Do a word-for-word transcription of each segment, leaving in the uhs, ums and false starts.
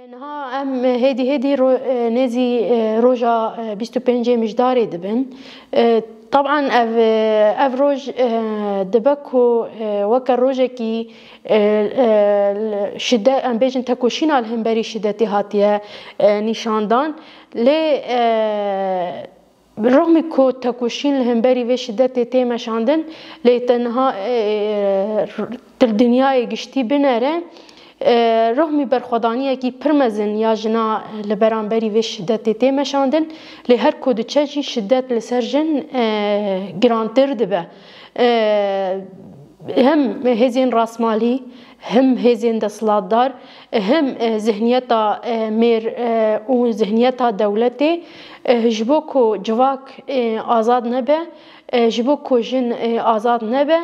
Niha em hêdî hêdî ro-, e, nêzî, e, roja, e, bîst û pêncê Mijdarê dibin. E, taban ev, e, ev roj, e, dibe ku, e, weke rojekî, e, e, şide-, em bêjin tekoşîna li hemberî şidetê hatiye, e, nîşandan. Lê, e, Rixmî ku tekoşîn li hemberî vê şidetê tê meşandin, lê te niha, e, e, di dinyayê giştî binere, e, rixmî berxwedaniyekî pir mezin ya jina li beramberî vê şidetê tê meşandin, lê her ku diçe jî şidet li ser jin, e, girantir dibe. E, hem hêzên rastmalî, hem hêzên desthilatdar, hem, e, zihniyeta, e, mêr, e, û zihniyeta dewletê, e, ji bo ku civak, e, azad nebe, e, ji bo ku jin, e, azad nebe,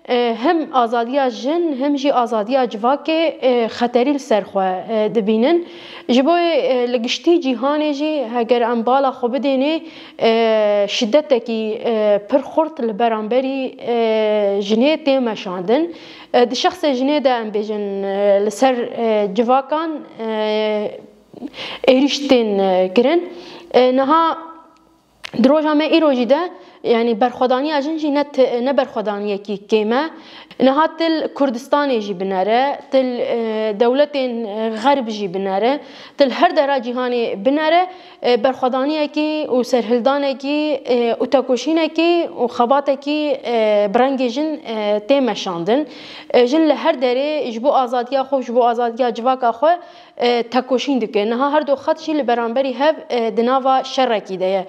e, hem azadiya jin, hem jî azadiya civakê, e, xeterî li ser xwe, e, dibînin. Ji bo, e, li giştî cîhanê jî, heger em bala xwe bidênê, e, şidetekî, e, pir xurt li beramberî, e, jinê tê meşandin. E, di şexsê jinê de em bêjin, e, li ser, e, civakan, e, êrîş tên, e, kirin. E, niha di roja me îro jî de, yanî berxwedaniya jin jî ne ti-, ne berxwedaniyekî kêm e. Niha til Kurdistanê jî binere, til, e, dewletên, e, Xerb jî binere, til her dera cîhanê binere, e, berxwedaniyekî û serhildanekî, e, û tekoşînekî û xebatekî, e, bi rengê jin, e, tê meşandin. E, jin li her derê ji bo azadiya xwe, ji bo azadiya civaka xwe, e, tekoşîn dike. Niha her du xet jî li beramberî hev, e, di nava şerekî de ye.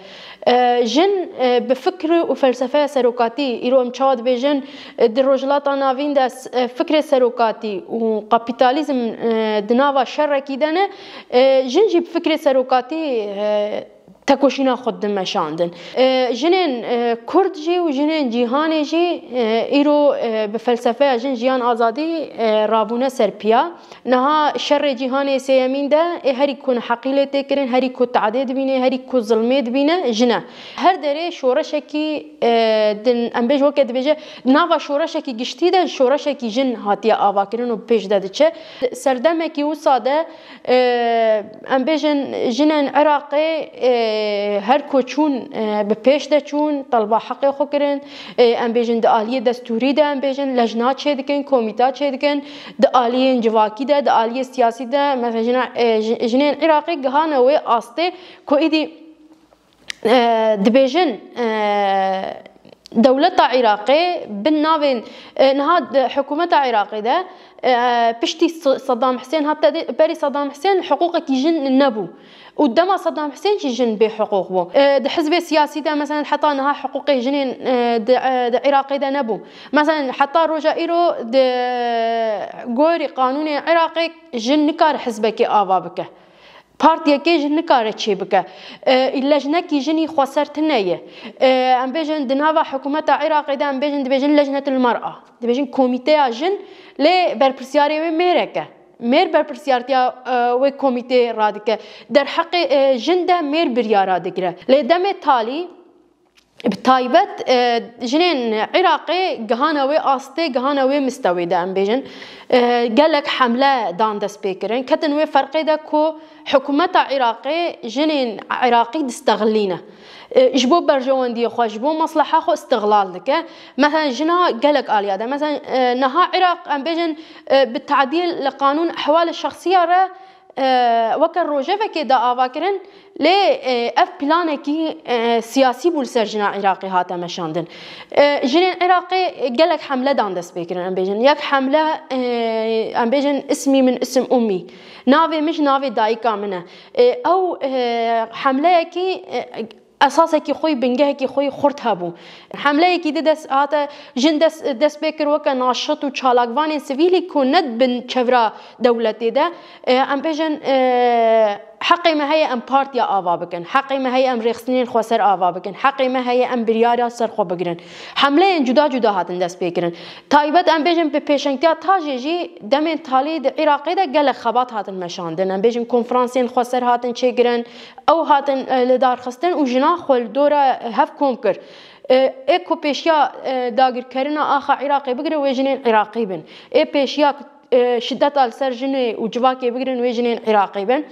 E, jin, e, bi fikr û felsefeya serokatî, îro em çawa dibêjin, e, di Rojhilata Navîn de s-, e, fikrê serokatî û kapîtalîzm, e, di nava şerekî de ne. E, jin jî bi fikrê serokatî, e, tekoşîna xwe dimeşandin. E, jinên, e, Kurd jî û jinên cîhanê jî, e, îro, e, bi felsefeya jin, jiyan, azadî, e, rabûne ser piya. Niha şerê cîhanê sêyemîn de ê herî ku neheqî lê tê kirin, herî ku tadê dibîne, herî ku zilmê dibîne, jin e. Her derê şoreşekî, e, din, em bêj weke dibêje, nava şoreşekî giştî de şoreşekî jin hatiye avakirin û pêş de diçe. Serdemekî wisa de, e, em bêjin jinên Iraqê, e, her ku çûn, e, bi pêş de çûn, telba heqê xwe kirin. E, em bêjin di aliyê destûrî de, em bêjin lejna çêdikin, komîta çêdikin, di aliyên civakî de, di aliyê siyasî de, mesela jina, e, ji-, jinên Iraqê gihane wê astê ku êdî, e, dibêjin, e, dewleta Iraqê bin navên, e, niha di hikûmeta Iraqê de, e, piştî S-, Saddam Husên hat te dê, berî Saddam Husên hiqûqekî jin nebû. Û dema Saddam Husên jî jin bê hiqûq bû. E, di hizbê siyasî de, mesela, heta niha hiqûqê jinên, e, di, e, di Iraqê de nebû. Mesela, heta roja îro di gorî qanûnê Iraqê jin nikare hizbekê ava bike. Partiyekê jin nikare çêbike. E, lejnekî jinî xweser tune ye. E, em bêjin di nava hikûmeta Iraqê de, em bêjin, dibêjin lejnetul mer'a. Dibêjin komîteya jin, lê berpirsiyarê wê mêrek e. Mêr berpirsiyartiya, e, wê komîteyê radike. Derheqê, e, jin de mêr biryara digire. Lê demê talî, bi taybet, e, jinên Iraqê gihane wê astê, gihane wê mistewê de, em bêjin, e, gelek hemle dan destpêkirin. Ketin wê ferqê de ku hikûmeta Iraqê jinên Iraqî distexilîne. E, ji bo berjewendiyê xwe, ji bo mesleha xwe îstixlal dike. Mesela jina gelek aliya de. Mesela, e, niha Iraq, em bêjin, e, bi tadî li qanûn ehwalê şexsiya re, e, weke rojevekê da ava kirin, lê, e, ev planekî, e, siyasî bû li ser jina Iraqê hate meşandin. E, jinên Iraqê gelek hemle dan destpêkirin, em bêjin. Yek hemle, e, em bêjin, ismî min isim ummî. Navê min ji navê dayika min e. E, ew, e, hemleyekî, e, esasekî xwe yî, bingehekî xwe yî xurt hebû. Hemleyekî di dest hate, jin dest, dest pê kir weke naşit û çalakvanên sivîlî ku ne bin çevra dewletê de, e, em bêjin, e, heqê me heye em partiya ava bikin, heqê me heye em rêxistinên xweser ava bikin, heqê me heye em biryara ser xwe bigirin. Hemleyên cuda cuda hatin dest pê kirin. Taybet em bêjin bi pêşengtiya tajê jî demên talî di Iraqê de gelek xebat hatin meşandin. Em bêjin konferansên xweser hatin çêkirin, ew hatin, e, lidarxistin û jina xwe li dora hev kom kir. E, ê ku pêşiya, e, dagirkerina axa Iraqê bigire, wê jinên Iraqî bin. Ê pêşiya e, şideta li ser jinê û civakê bigirin wê jinên Iraqê bin.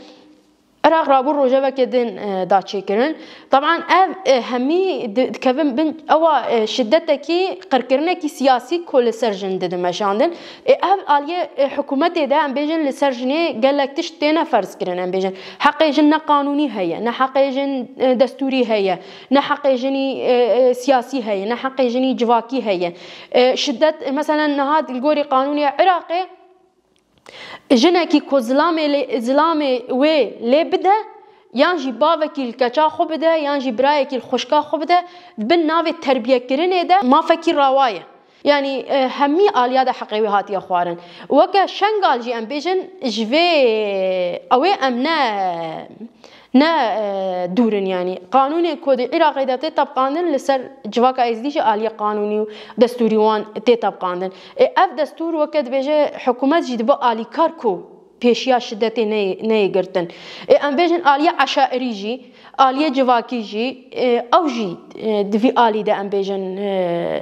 Iraq rabû rojevekê din, e, da çêkirin. Taban ev, e, hemî di-, dikevin bin ewa, e, şidetekî, qirkirinekî siyasî ku li ser jin didin meşandin. E, ev aliyê, e, hikûmetê de em bêjin li ser jinê gelek tişt têne ferzkirin, em bêjin. Heqê jin ne qanûnî heye, ne heqê jin, e, destûrî heye, ne heqê jinî, e, e, siyasî heye, ne heqê jinî civakî heye. E, şidet, e, meselen niha li gorî qanûnê Iraqê, jinekî ku zilamê lê, zilamê wê lê bide, yan jî bavekî li keça xwe bide, yan jî birayekî li xwişka xwe bide, bin navê terbiyekirinê de mafekî rawa ye. Yanî, e, hemî aliya de heqê wê hatiye xwarin. Weke Şengal jî em bêjin, ji vê ew ê em ne, ne, e, dûr in, yanî. Qanûnên ku di Iraqê de tê tebqandin, li ser civaka Êzdî jî aliyê qanûnî û destûrî wan tê tebqandin. Ê, ev destûr weke dibêje hikûmet jî dibe alîkar ku pêşiya şidetê neyê, neyê girtin. Ê, em bêjin aliyê eşairî jî, aliyê civakî jî, ê, ew jî, ê, di vî alî de em bêjin, ê,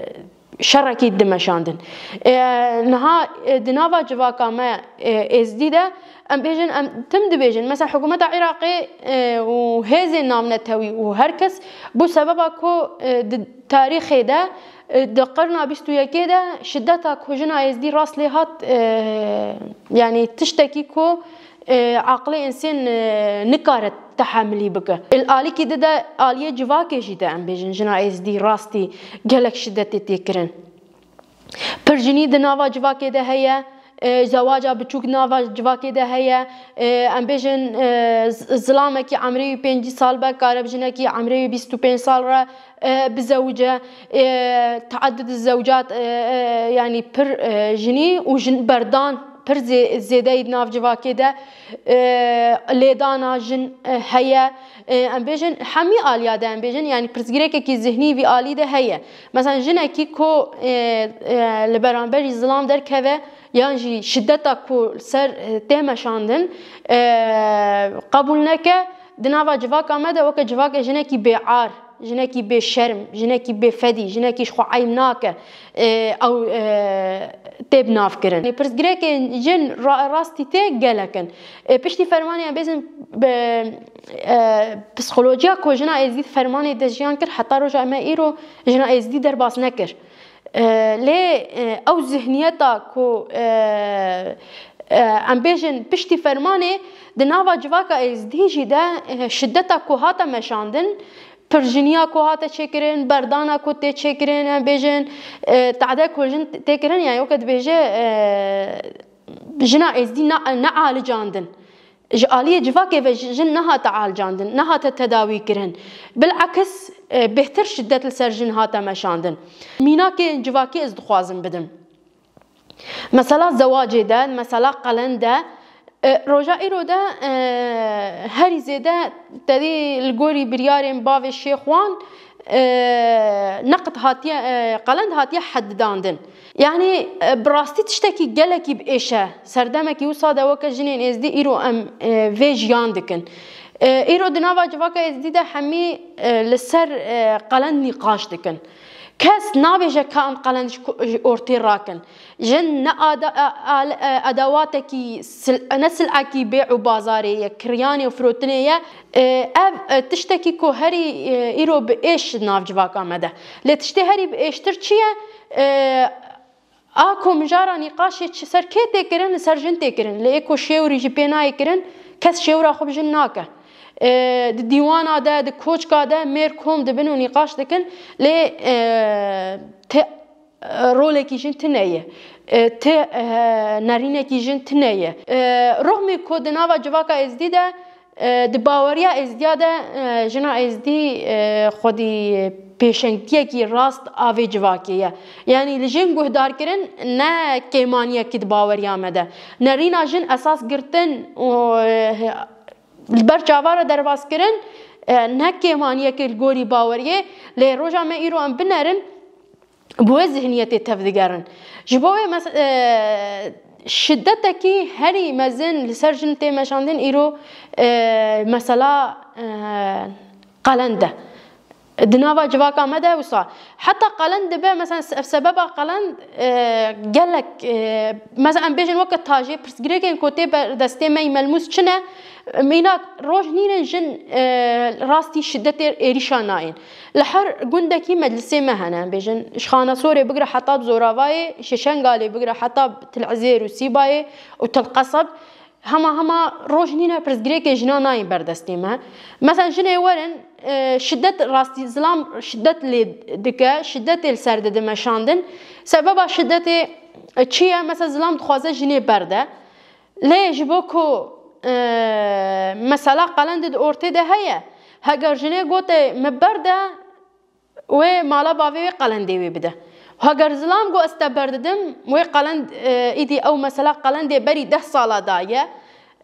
şerekî dimeşandin. Ê, niha, ê, di nava civaka me, ê, Êzdî de em bêjin, em tim dibêjin. Mesela hikûmeta Iraqê, ê, û hêzên navnetewî û her kes bû sebeba ku, ê, di tarîxê de, e, di qirna bîst û yekê de şideta ku jina Êzdî rast lê hat, e, yanî tiştekî ku, e, aqilê însên, e, nikare tehemilî bike. Li alîkî di de aliyê civakê jî de em bêjin jina Êzdî rastî gelek şidetê tê kirin. Pir jinî di nava civakê de heye, e, zewaca biçûk nava civakê de heye, e, em bêjin, e, z-, zilamekî emrê wî pêncî sal be, kare bi jinekî emrê wî bîst û pênc sal re, e, bizewice, e, teaddud zewcat, e, e, yanî pir, e, jinî û jin berdan pir zê-, zêde yî di nav civakê de, e, lêdana jin, e, heye. E, em bêjin, hemî aliya de em bêjin, yanî pirsgirêkekî zihnî vî alî de heye. Mesela jinekî ku, e, e, li beramberî zilam derkeve yan jî şideta ku li ser, e, tê meşandin, e, qebûl neke, di nava civaka me de weke civakê jinekî bêar, jinekî bêşerm, jinekî bêfedî, jinekî ji xwe eyb nake, e, ew, e, tê bi nav kirin. Pirsgirêkên jin ra-, rastî tê gelek in. E, piştî fermanê em bêjin, e, psîkolojiya ku jina Êzdî di fermanê de jiyan kir, heta roja me îro jina Êzdî derbas nekir. E, lê, e, ew zihniyeta ku, e, e, em bêjin piştî fermanê di nava civaka Êzdî jî de, e, şideta ku hate meşandin, pirjiniya ku hate çêkirin, berdana ku tê çêkirin, em bêjin, e, tade ku jin tê kirin, yani weke dibêje, e, jina Êzdî ne, nealicandin. Ji aliyê civakê ve ji-, jin nehate alicandin, nehate tedawî kirin. Bilekis, e, bêhtir şidet li ser jin hate meşandin. Mînakê civakî ez dixwazim bidim. Mesela zewacê de, mesela qelen de, e, roja îro de, e, herî zêde tedî li gorî biryarên bavê şêxwan, e, neqd hatiye, e, qelen de hatiye heddidandin. Yanî, e, bi rastî tiştekî gelekî bi êş e. Serdemekî wisa de weke jinên Êzdî îro em, e, vê jiyan dikin. E, îro di nava civaka Êzdî de hemî, e, li ser, e, qelen nîqaş dikin. Kes nabêje ka em qelen ji ku-, ji ortê rakin. Jin ne ada-, e, al-, e, edawatekî sil-, ne silekî bê û bazarê ye, kiriyanê û firotinê ye. E, ev, e, tiştekî ku herî, e, îro bi êş di nav civaka me de. Lê tiştê herî bi êştir çi ye? E, A ku mijara nîqaşê çi ser kê tê kirin, li ser jin tê kirin. Lê ê ku şêwirî jî pê nayê kirin, kes şêwira xwe bi jin nake. E, di dîwana de, di koçka de mêr kom dibin û nîqaş dikin, lê, e, ti, e, rolekî jin tine ye. E, ti, e, nerînekî jin tine ye. E, ruxmî ku di nava civaka Êzdî de E, di baweriya Êzdiya de, e, jina Êzdî, e, xwedî pêşengtiyekî rast a vê civakê ye. Yanî li jin guhdarkirin ne kêmaniyekî di baweriya me de. Nerîna jin esas girtin û, e, li ber çava re derbas kirin, e, ne kêmaniyekê li gorî baweriyê, lê roja me îro em binerin, bi wê zihniyetê tevdigerin. Ji bo wê mes-, e, şidetekî herî mezin li ser jin tê meşandin îro, e, mesela, e, qelen de. Di nava civaka me de wisa heta qelen dibe, mesela se-, sebeba qelen, e, gelek, e, mesela em bêjin weke tajê pirsgirêkên ku tê ber destê me yî melmûs çi ne? Mînak roj nînin jin, e, rastî şidetê êrîşa nayên. Li her gundekî meclisê me hene, em bêjin ji Xanesorê bigire heta bi Zoravayê, ji Şengalê bigire heta bi Til Ezêr û Sîbayê û Til Qeseb. Hema hema roj nîne pirsgirêkê jina nayên ber destê me. Mesela jinê werin, e, şidet rastî, zilam şidet lê dike, şidetê li ser dide meşandin. Sebeba şidetê, e, çi ye? Mesela zilam dixwaze jinê berde. Lê ji bo ku, e, mesela qelen di ortê de heye, heger jinê gote min berde, wê mala bavê wê qelendê wê bide. Heger zilam got ez te berdidim, wê qelend, e, îdî ew mesela qelendê berî deh sala daye,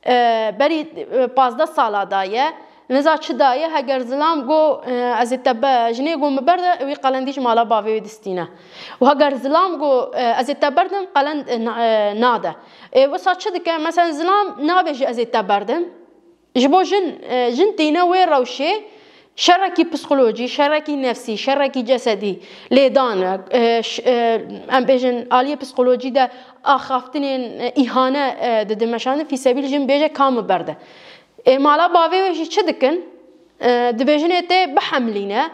e, berî, e, pazdeh sala daye, niza çi daye, heger zilam got, e, ez ê te be-, jinê got min berde, wî qelendî ji mala bavê wê distîne. Û heger zilam got, e, ez ê te berdim, qelend, e, na-, e, nade. Ê, wisa çi dike? Mesela zilam nabêje ez ê te berdim. Ji bo jin, e, jin tîne wê rewşê şerekî psîkolojî, şerekî nefsî, şerekî cesedî lêdan e, e, ş-, e, em bêjin aliyê psîkolojî de axaftinên, e, îhane, e, didin meşandin, fîsebîl jin bêje ka min berde. Ê, mala bavê wê jî çi dikin? E, dibêjin ê tê bihemlîne.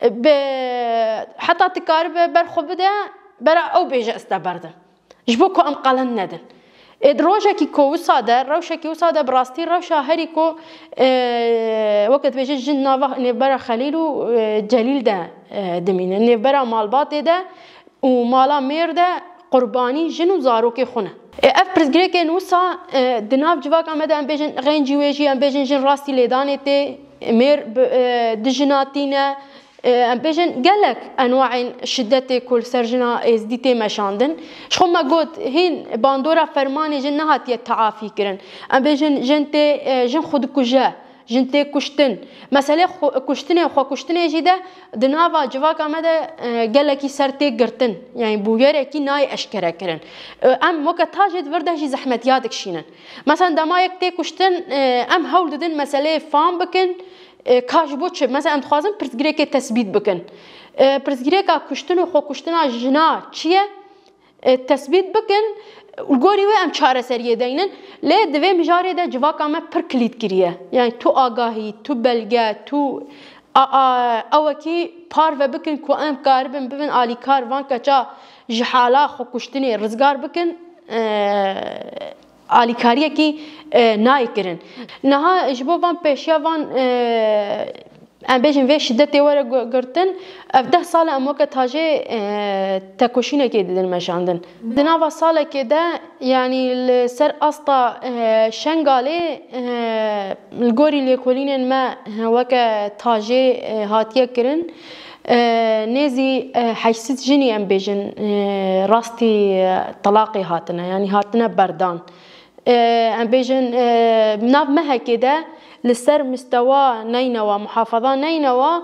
E, bi, heta tu karibe ber xwe bide, bera ew bêje ez te berdim. Ji bo ku em qelen nedin. Ê di rojekî ku wisa de, rewşekî wisa de bi rastî rewşa herî ku, e, weke dibêje jin nava nêvbera Xelîl û, e, Celîl de, e, dimîne. Nêvbera malbatê de û mala mêr de qurbanî jin û zarokê xwe ne. E, ev pirsgirêkên wisa, e, di nav civaka me de em bêjin xêncî wê jî, em bêjin jin rastî lêdanê tê, mêr bi, e, di jina tîne, e, em bêjin gelek enwaên şidetê ku li ser jina êzdî tê meşandin. Ji xwe me got, hîn bandora fermanê jin nehatiye teafî kirin. Em bêjin jin tê, e, jin xwe dikuje, jin tê kuştin. Meselê xwe, kuştinê, xwe kuştinê jî de di nava civaka me de, e, gelekî ser tê girtin. Yani bûyerekî nayê eşkere kirin. E, em weke tajê di vir de jî zehmetiya dikişînin. Mesela dema yek tê kuştin, e, em hewl didin meseleyê fam bikin, e, ka ji bo çi? Mesela em dixwazin pirsgirêkê tesbît bikin. E, pirsgirêka kuştin û xwekuştina jina çi ye? E, tesbît bikin, li gorî wê em çareseriyê deynin. Lê di vê mijarê de civaka me pir kilît kiriye. Yani tu agahî, tu belge, tu a, a, ewekî parve bikin ku em karibin bibin alîkar van keça ji hala xwekuştinê rizgar bikin. E, alîkariyekî, e, nayê kirin. Niha ji bo van pêşiya van, e, em bêjin vê şidetê were gu-, girtin, ev deh sal e em weke tajê, e, tekoşînekê didin meşandin. Di nava salekê de, yanî li ser asta, e, Şengalê, e, li gorî lêkolînên me, e, weke tajê, e, hatiye kirin, e, nêzî, e, heşt sed jinî em bêjin, e, rastî, e, telaqê hatine, yanî hatine berdan. E, em bêjin, e, nav mehekê de li ser mistewa Neynewa, muhafaza Neynewa,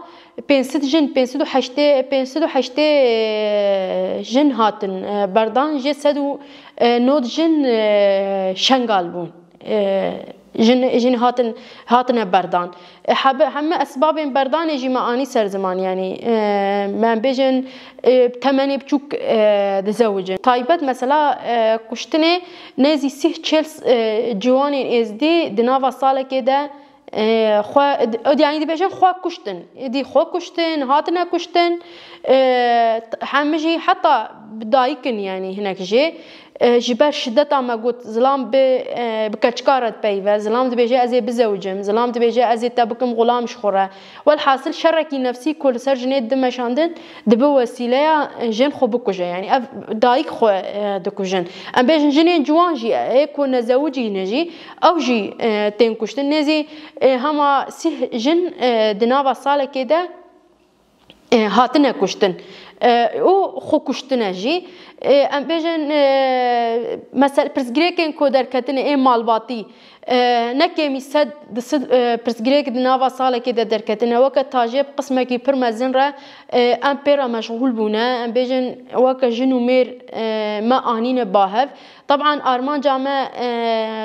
pênc sed jin, pênc sed û heştê, pênc sed û heştê, e, jin hatin, e, berdan, jê sed û nod jin, e, Şengal bûn. E, jin, jin hatin, hatine berdan. E, hebe-, heme esbabên berdanê jî me anî ser ziman, yanî, e, me bêjin, e, temenê biçûk, e, dizewicin. Taybet mesela, e, kuştinê nêzî sîh çêl, e, ciwanên êzdî di nava salekê de, e, xwe, yanî dibêjin xwe kuştin. Êdî xwe kuştin, hatine kuştin. E, hemî jî heta bi dayik in, yanî hinek jê. E, ji ber şideta me got, zilam bi, e, bi keçika re dipeyve, zilam dibêje ez ê bizewicim, zilam dibêje ez ê te bikim xulam ji xwe re. Welhasil şerekî nefsî ku li ser jinê dimeşandin, dibe wesîleya, e, jin xwe bikuje. Yanî ev dayik xwe, e, dikujin. Em bêjin jinên ciwan jî, ê ku nezewicî ne jî, ew jî, e, tên kuştin. Nêzî, e, hema sîh jin, e, di nava salekê de, e, hatine kuştin. E, û xwe kuştine jî. E, em bêjin, e, mesel, pirsgirêkên ku derketine ê malbatî, E, ne kêmî sed di sed, e, pirsgirêk di nava salekê de derketine. Weke tajê bi qismekî pir mezin re, e, em pê re meşxûl bûne. Em bêjin weke jin û mêr, e, me anîne ba hev. Teban armanca me, e,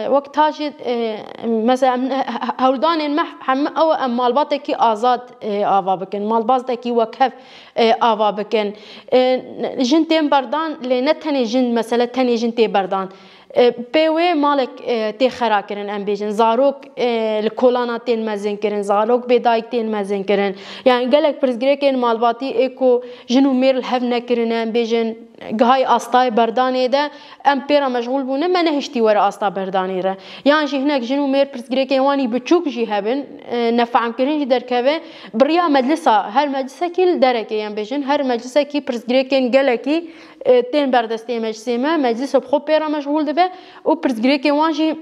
wek tajê, e, mesela em, he-, he-, hewldanên me heme ew e, em malbatekî azad, e, ava bikin, malbatekî wekhev, e, ava bikin. E, jin tên berdan, lê ne tenê jin, mesele tenê jin tê berdan. E, pê wê malek, e, tê xera kirin, em bêjin. Zarok, e, li kolana tên mezin kirin, zarok bê dayik tên mezin kirin. Yani gelek pirsgirêkên malbatî ê ku jin û mêr li hev nekirine, em bêjin, gihayî astayê berdanê de em pê re meşxûl bûne, me nehiştî were asta berdanê re. Yan jî hinek jin û mêr pirsgirêkên wan î biçûk jî hebin, e, nefehmkirin jî derkeve, bi riya meclisa, her meclisekî li derekê, em bêjin, her meclisekî pirsgirêkên gelekî, e, tên berdestê meclisê me, meclis bi xwe pê re meşxûl dibe û pirsgirêkên wan jî,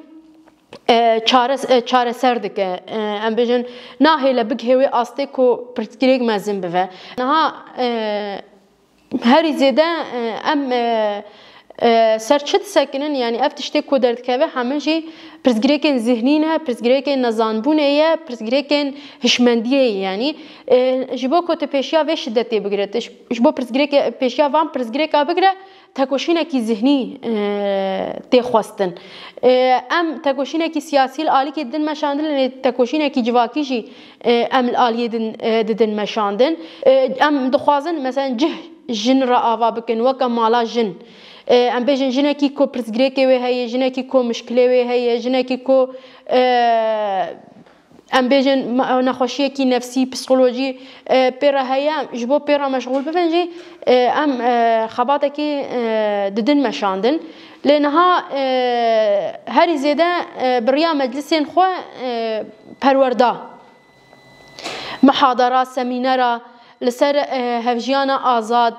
e, çares-, e, çareser dike. E, em bêjin, nahêle bigihê wê astê ku pirsgirêk mezin bibe. Niha, e, herî zêde, e, em, e, e, ser çi disekinin, yani ev tiştê ku derdikeve heme jî pirsgirêkên zihnî ne, pirsgirêkên nezanbûnê ye, pirsgirêkên hişmendiyê ye. Yani, e, ji bo ku tu pêşiya vê şidetê bigire, tu ji, ji bo pirsgirêkê, pêşiya van pirsgirêka bigire, tekoşînekî zihnî, e, tê xwestin. E, em tekoşînekî siyasî li alîkê didin meşandin, lê tekoşînekî civakî jî, e, em li aliyê din, e, didin meşandin. E, em dixwazin, mesela cih jin re ava bikin, weke mala jin. E, em bêjin jinekî ku pirsgirêkê wê heye, jinekî ku mişkilê wê heye, jinekî ku, e, em bêjin, ma-, nexweşiyekî nefsî, psîkolojî, e, pê re heye, ji bo pê re meşxûl bibin jî, e, em, e, xebatekî, e, didin meşandin. Lê niha, e, herî zêde, e, bi riya meclisên xwe, e, perwerda, mihadara, semînera li ser, e, hevjiyana azad,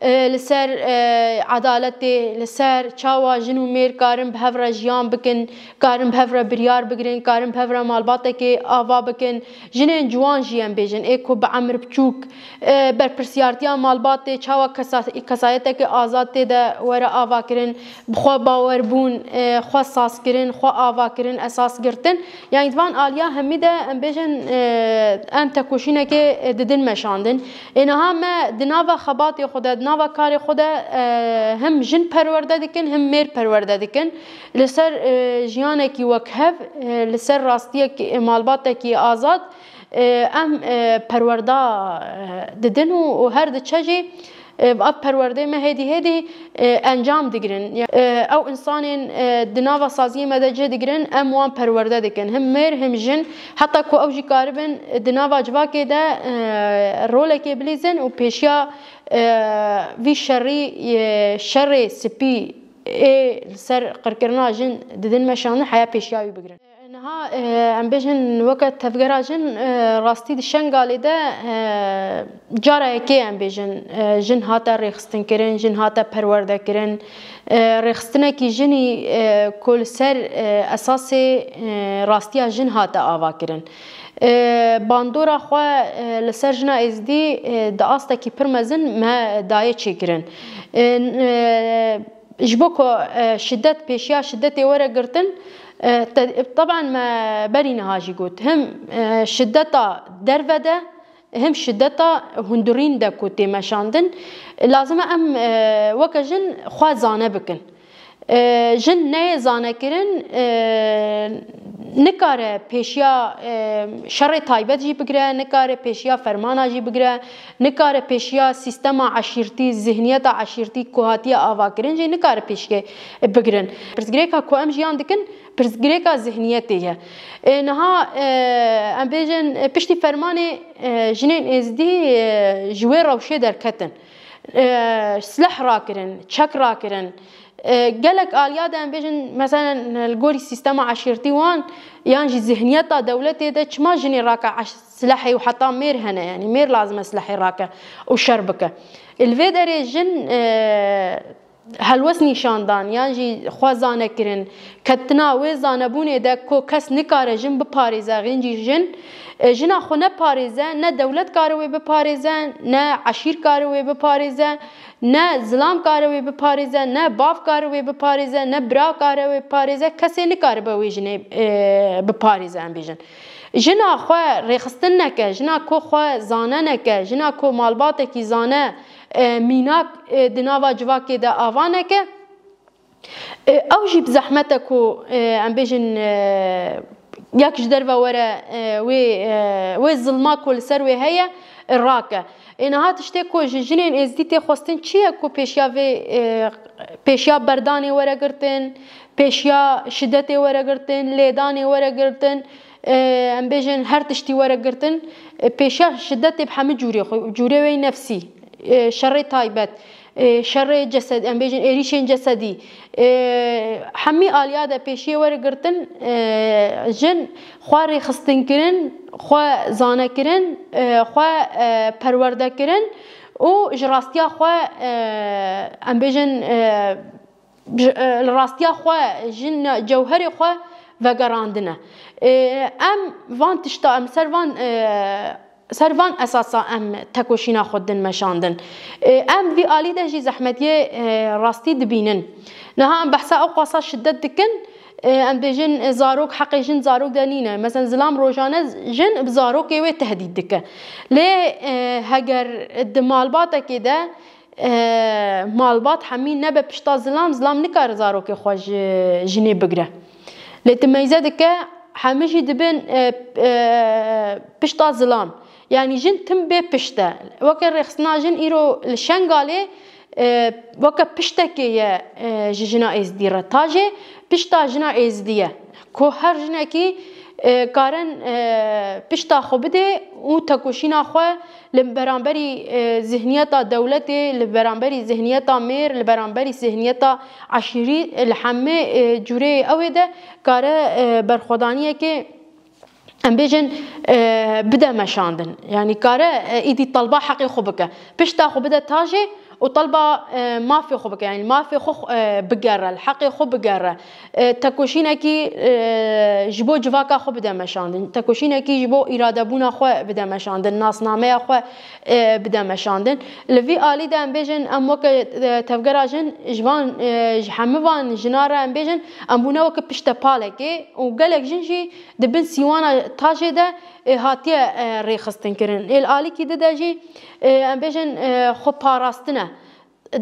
e, li ser, e, edaletê, li ser çawa jin û mêr karin bi hev re jiyan bikin, karin bi hev re biryar bigirin, karin bi hev re malbatekê ava bikin. Jinên ciwan jî em bêjin, ê ku bi emir biçûk, e, berpirsiyartiya malbatê, çawa kesa-, kesayeteke azad tê de were avakirin, bi xwe bawerbûn, e, xwe sazkirin, xwe avakirin, esas girtin. Yani di van aliya hemî de em bêjin, e, em tekoşînekê, e, didin meşandin. Ê niha me di nava xebatê xwe de, di nava karê xwe de, e, him jin perwerde dikin, him mêr perwerde dikin. Li ser, e, jiyanekî wekhev, e, li ser rastiyekî, e, malbatekî azad, e, em, e, perwerda, e, didin û, û her diçe jî, e, ev perwerdeyê me hêdî hêdî, e, encam digirin. Ya, e, ew însanên, e, di nava saziyê me de cih digirin, em wan perwerde dikin. Him mêr, him jin, heta ku ew jî karibin, e, di nava civakê de, e, rolekê bilîzin û pêşiya, e, vî şerî, e, şerê spî ê li ser qirkirina jin didin meşandin, heya pêşiya wî bigirin. Niha, e, em bêjin weke tevgera jin, e, rastî di Şengalê de, e, cara yekê em bêjin, e, jin hate rêxistinkirin, jin hate perwerdekirin. E, rêxistinekî jinî, e, ku li ser, e, esasê, e, rastiya jin hate avakirin. E, bandora xwe, e, li ser jina êzdî, e, di astekî pir mezin me daye çêkirin. E, n-, e, Ji bo ku, e, şidet, pêşiya şidetê were girtin, e, te-, teban me berî niha jî got, him, e, şideta derve de, him şideta hundirîn de ku tê meşandin, lazim e em, e, weke jin xwe zane bikin. E, jin neyê zanekirin, e, nikare pêşiya, e, şerê taybet jî bigire, nikare pêşiya fermana jî bigire, nikare pêşiya sîstema eşîrtî, zihniyeta eşîrtî ku hatiye avakirin jî nikare pêşiyê bigirin. Pirsgirêka ku em jiyan dikin, pirsgirêka zihniyetê ye. Ê, niha, e, em bêjin, e, piştî fermanê, e, jinên êzdî, e, ji wê rewşê derketin. E, sileh rakirin, çek rakirin. E, gelek aliya de em bêjin, mesela li gorî sîstema eşîrtî wan yan jî zihniyeta dewletê de çima jinê rake eş-, silehê û heta mêr hene, yanî mêr lazim e silehê rake û şer bike. Li vê derê jin, e, helwest nîşan dan yan jî xwe zane kirin, ketina wê zanebûnê de ku kes nikare jin biparêze, xîncî jin, e, jina xwe neparêze, ne dewlet kare wê biparêze, ne eşîr kare wê biparêze, ne zilam kare wê biparêze, ne bav kare wê biparêze, ne bira kare wê biparêze, kesê nikaribe wê jinê, e, biparêze, em bêjin. Jina xwe rêxistin neke, jina ku xwe zane neke, jina ku malbatekî zane, e, mînak, e, di nava civakê de ava neke, e, ew jî bi zehmet e ku, e, em bêjin, e, yek ji derve were, e, wê, e, wê zilma ku li ser wê heye, e, rake. Ê niha tiştê ku ji jinên êzdî tê xwestin çi ye ku pêşiya vê, e, pêşiya berdanê were girtin, pêşiya şidetê were girtin, lêdanê were girtin, e, em bêjin her tiştî were girtin, e, pêşiya şidetê bi hemî cûrê xwe, cûrê wê nefsî, e, şerê taybet, e, şerê cesed-, em bêjin êrîşên cesedî, e, hemî aliya de pêşiyê were girtin, e, jin xwe rêxistin kirin, xwe zane kirin, e, xwe, e, perwerde kirin û ji rastiya xwe, e, em bêjin, e, ji, e, li rastiya xwe jin cewherê xwe vegerandine. E, em van tişta, em ser van, e, ser van esasa em tekoşîna xwe din meşandin. E, em vî alî de jî zehmetiyê, e, rastî dibînin. Niha em behsa ew qasa şidet dikin, e, em bêjin, e, zarok, heqê jin zarok de nîne. Mesela zilam rojane jin bi zarokê wê tehdît dike. Lê, e, heger di malbatekê de, e, malbat hemî nebe pişta zilam, zilam nikare zarokê xwe ji jinê bigire. Lê tu meyze dike, hemî jî dibin, e, e, pişta zilam. Yanî jin tim bê pişt e. Weke rêxistina jin îro li Şengalê, e, weke piştekê ye, e, ji jina êzdî re. Tajê pişta jina êzdî ye. Ku her jinekî, e, karin, e, pişta xwe bidê û tekoşîna xwe li beramberî, e, zihniyeta dewletê, li beramberî zihniyeta mêr, li beramberî zihniyeta eşîrî, li hemê, e, cûreyê ew ê de kare, e, berxwedaniyekê, em bêjin, e, bide meşandin. Yanî kare, e, îdî talba heqê xwe bike. Pişta xwe bide tajê û talba, e, mafê xwe bike. Yanî mafê xwe, e, bigere, li heqê xwe bigere. E, tekoşînekî, e, ji bo civaka xwe bide meşandin. Tekoşînekî ji bo îradebûna xwe bide meşandin, nasnameya xwe, e, bide meşandin. Li vî alî de em bêjin, em weke, e, tevgera jin ji van, e, ji hemû van jina re em bêjin, em bûne weke piştepalekê û gelek jin jî di bin sîwana tajê de, e, hatiye, e, rêxistin kirin. Ê li alîkî di de jî, e, em bêjin, e, xwe parastine.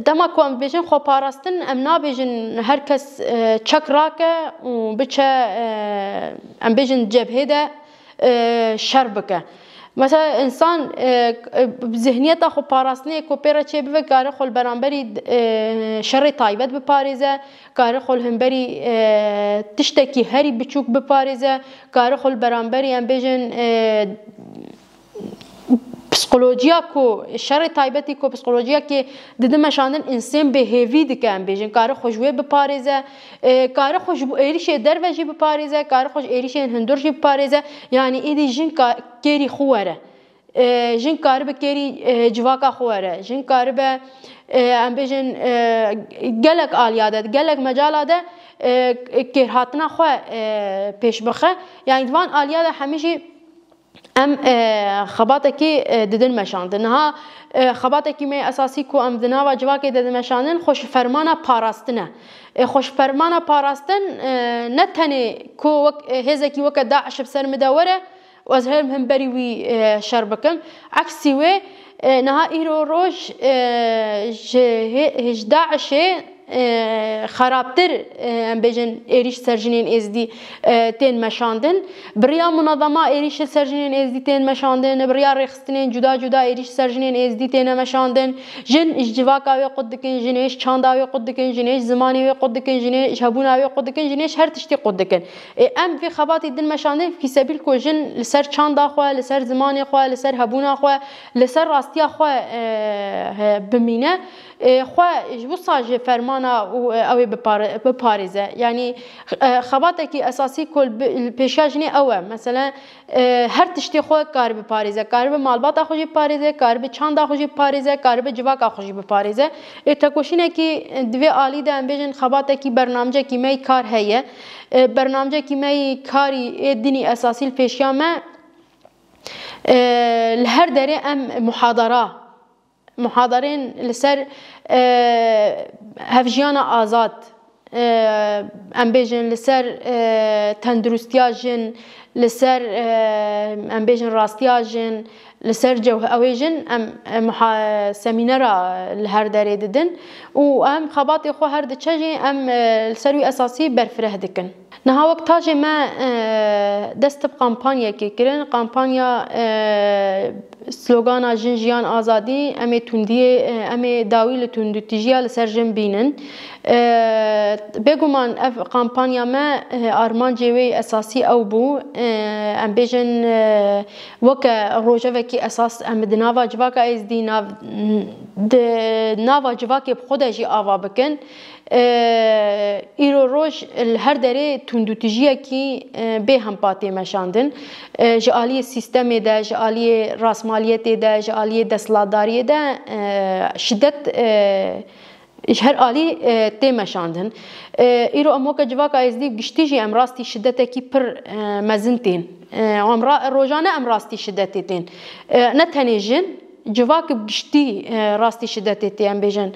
Dema ku em bêjin xwe parastin, em nabêjin her kes, e, çek rake û biçe, e, em bêjin cebhê de, e, şer bike. Mesela însan, e, e, zihniyeta xwe parastinê ku pê re çê bibe, kare xwe li beramberî, e, şerê taybet biparêze, kare xwe li hemberî, e, tiştekî herî biçûk biparêze, kare xwe li beramberî em bêjin, e, psîkolojiya ku, şerê taybetî ku psîkolojiyekê dide meşandin, însên bêhêvî dike, em bêjin, kare xwe ji wê biparêze, e, kare xwe ji bo êrîşê derve jî biparêze, kare xwe ji êrîşên hundir jî biparêze. Yanî êdî jin ka-, kêrî xwe were. E, jin karibe kêrî, e, civaka xwe were. Jin karibe, e, em bêjin, e, gelek aliya de, gelek mecala de, e, kêrhatina xwe, e, pêş bixe. Yanî di van aliya de hemî jî em, e, xebatekî, e, didin meşandin. Niha, e, xebatekî me esasî ku em di nava civakê de dimeşandin, xwe ji fermana parastin e. E, xwe ji fermana parastin, e, ne tenê ku wek, e, hêzekî weke DAIŞ bi ser min de were û ez herim hemberî wî, e, şer bikim. Eksî wê, e, niha îro roj, e, ji hê-, ji DAIŞê, e, xerabtir, e, em bêjin, êrîş ser jinên êzdî, e, tên meşandin. Bi riya munezema êrîş li ser jinên êzdî tên meşandin, bi riya rêxistinên cuda cuda êrîş ser jinên êzdî têne meşandin. Jin ji civaka wê qut dikin, jin ê ji çanda wê qut dikin, jin ê ji zimanê wê qut dikin, jin ê ji hebûna wê qut dikin, jin ê ji her tiştî qut dikin. Ê, em vê xebatî din meşandin, fîsebîl ku jin li ser çanda xwe, li ser zimanê xwe, li ser hebûna xwe, li ser rastiya xwe, e, he, bimîne, e, xwe ji wisa ji ferman ana û, e, ew ê bipare-, biparêze. Yanî, e, xebatekî esasî ku li bi-, li pêşiya jinê ew e. Mesela, e, her tiştê xwe karibe biparêze. Karibe malbata xwe jî biparêze, karibe çanda xwe jî biparêze, karibe civaka xwe jî biparêze. Ê tekoşînekî, e, di vê alî de em bêjin xebatekî bernamcekî me yî kar heye. E, bernamcekî me yî karî ê dinî esasî li pêşiya me, e, li her derê em muhadara, muhadarên li ser, e, hevjiyana azad, e, em bêjin li ser, e, tenduristiya jin, li ser, e, em bêjin rastiya jin, li ser cewh-, ew ê jin em, e, muha-, semînera li her derê didin û em xebatê xwe her diçe jî em, e, li ser wî esasî berfireh dikin. Niha wek tajê me, e, dest bi kampanyekê kirin. Kampanya, e, slogana Jin, Jiyan, Azadî, em ê tundiyê, e, em ê dawî li tundûtijiya li ser jin bînin. E, bêguman ev kampanya me, e, armancê wê esasî ew bû. E, em bêjin, e, weke rojevekî esas em di nava civaka êzdî, nav, di nava civakê bi xwe de jî ava bikin. E, îro roj li her derê tundûtijiyekî, e, bê hempa tê meşandin. E, ji aliyê sîstemê de, ji aliyê rastmaliyetê de, ji aliyê desthilatdariyê de, e, şidet, e, ji her alî, e, tê meşandin. E, îro em weke civaka êzdî giştî jî em rastî şidetekî pir, e, mezin tên. E, em ra-, rojane em rastî şidetê tên. E, ne tenê jin, civak bi giştî, e, rastî şidetê tê, em bêjin.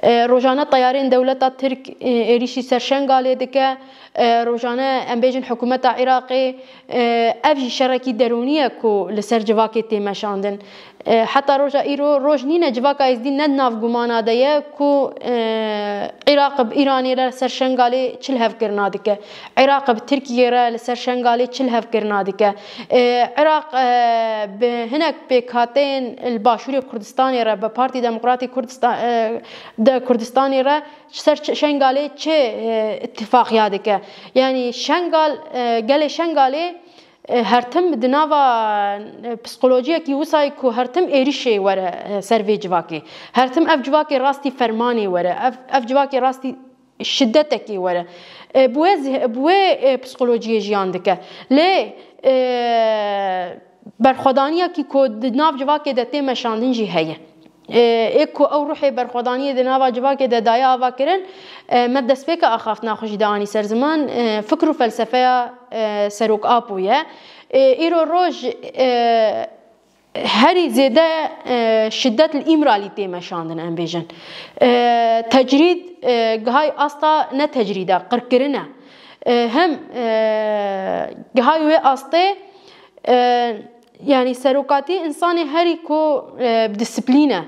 E, rojane teyarên dewleta Tirk, e, êrîşî ser Şengalê dike. E, rojane, em bêjin, hikûmeta Iraqê, e, ev jî şerekî derûnî ye ku li ser civakê tê meşandin. E, heta roja îro roj nîne civaka êzdî ne di nav gumana de ye ku, e, Iraq bi Îranê re ser Şengalê çi lihevkirina dike. Iraq bi Tirkiyê re li ser Şengalê çi lihevkirina dike. E, Iraq, e, bi hinek pêkhateyên li Başûrê Kurdistanê re, bi Partî Demokratî Kurdistan, e, de Kurdistanê re ji ser Ş-, Şengalê çi, e, îtifaqiya dike. Yanî Şengal, e, gelê Şengalê, e, her tim di nava, e, psikolojiyekî wisayê ku her tim êrişê were, e, ser vê civakê. Her tim ev civakê rastî fermanê were. Ev, ev civakê rastî şidetekê were. E, bi wê zih-, bi wê, e, psikolojiyê jiyan dike. Lê, e, berxwedaniyekî ku di nav civakê de tê meşandin jî heye. E, ê ku ew ruhê berxwedaniyê di nava civakê de daye ava kirin, e, me destpêka axaftina xwe jî de anî ser ziman, e, fikr û felsefeya, e, Serok Apo ye. E, îro roj, e, herî zêde, e, şidet li Îmralî tê meşandin, em bêjin. E, tecrîd, e, gihayî asta ne tecrîd e, qirkirin e. E, hem, e, gihayî wê astê, e, yanî serokatî însanê herî ku, e, bi disiplîn e.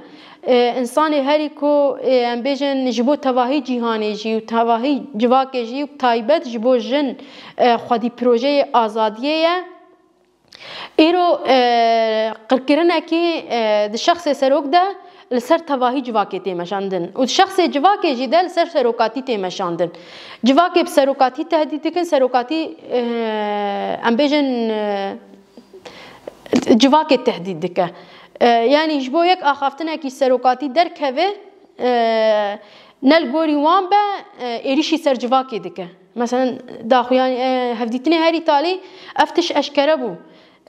E, însanê herî ku, e, em bêjin ji bo tevahî cîhanê jî û tevahî civakê jî û taybet ji bo jin, e, xwedî projeyê azadiyê ye. Îro, e, qirkirinekî, e, di şexsê serok de li ser tevahî civakê tê meşandin û di şexsê civakê jî de li ser serokatî tê meşandin. Civakê bi serokatî tehdît dikin, serokatî, e, em bêjin, e, civakê tehdît dike. E, yanî ji bo yek axaftinekî serokatî derkeve, e, ne li gorî wan be, e, êrîşî ser civakê dike. Mesela daxuyan, e, hevdîtinê herî talî ev tişt eşkere bû.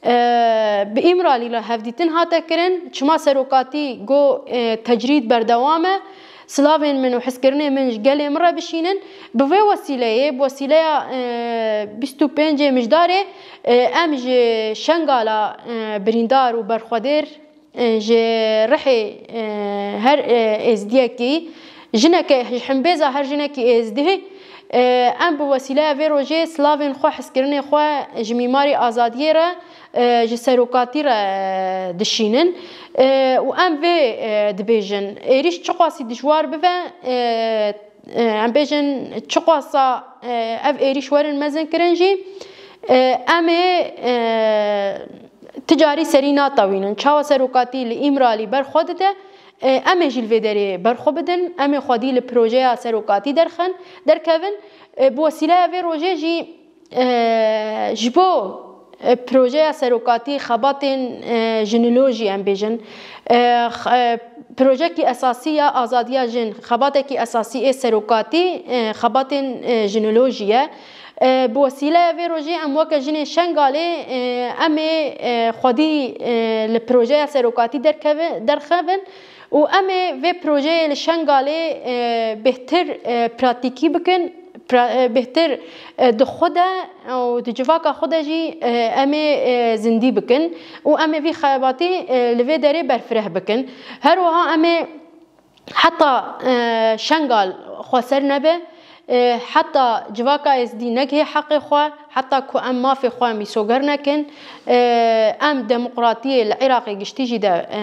E, bi Îmralî re hevdîtin hate kirin, çima serokatî got, e, tecrîd berdewam e, silavên min û hizkirinê min ji gelê min re bişînin. Bi vê wesîleyê, bi wesîleya, e, bîst û pêncê Mijdarê, e, em ji Şengala, e, birîndar û berxwedêr, e, ji rihê, e, her, e, êzdiyekî, jineke, ji himbêza her jinekî êzdî, e, em bi wesîleya vê rojê silavên xwe, hizkirinê xwe ji mîmarê azadiyê re, e, ji serokatî re, e, dişînin. E, û em vê, e, dibêjin, êrîş çiqasî dijwar bibe, e, e, em bêjin, çiqasa, e, ev êrîş werin mezin kirin jî, e, em ê, e, ti carî serî natewînin. Çawa serokatî li Îmralî berxwe dide, e, em ê jî li vê derê berxwe bidin, em ê xwedî li projeya serokatî derxin, derkevin. E, bi wesîleya vê rojê jî, e, ji bo, e, projeya serokatî xebatên, e, jinilojî em bêjin, e, x-, e, Projekî esasî ya azadiya jin, xebatekî esasî ê serokatî, e, xebatên, e, jinolojî ye. E, bi wesîleya vê rojê em weke jinên Şengalê, e, em ê, e, xwedî, e, li projeya serokatî derkeve-, derxevin û em ê vê projeyê li Şengalê, e, bêhtir, e, pratîkî bikin, pra-, e, bêhtir, e, di xwe de û di civaka xwe de jî, e, em ê, e, zindî bikin û em ê vî xebatî, e, li vê derê berfireh bikin. Her wiha em ê heta, e, Şengal xweser nebe, e, heta civaka Êzidî negihê heqê xwe, heta ku em mafê xwe mîsoger nekin, e, em demokratiyê li Iraqê giştî jî de, e,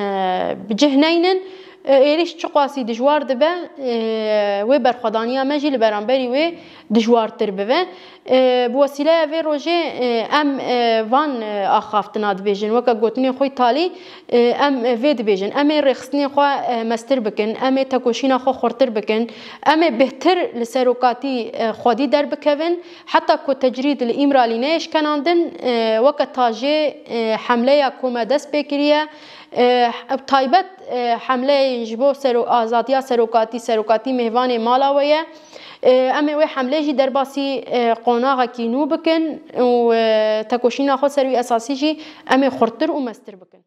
bi cih neynin. E, êrîş çiqasî dijwar dibe, e, wê berxwedaniya me jî li beramberî wê dijwartir bibe. E, bi wesîleya vê rojê, e, em, e, van, e, axaftina dibêjin. Weke gotinên xwe yî talî, e, em, e, vê dibêjin. Em ê rêxistinên xwe, e, mestir bikin. Em ê tekoşîna xwe xurtir bikin. Em ê bêhtir li serokatî, e, xwedî derbikevin. Heta ku tecrîd li Îmralî neyê şkenandin, e, weke tajê, e, hemleya ku me dest pê kiriye, e, taybet, e, hemleyên ji bo sero-, azadiya serokatî, serokatî mêvanê mala we ye. E, em ê wê hemlê jî derbasî, e, qonaxekî nû bikin û, e, tekoşîna xwe ser wî esasî jî em ê xurttir û mestir bikin.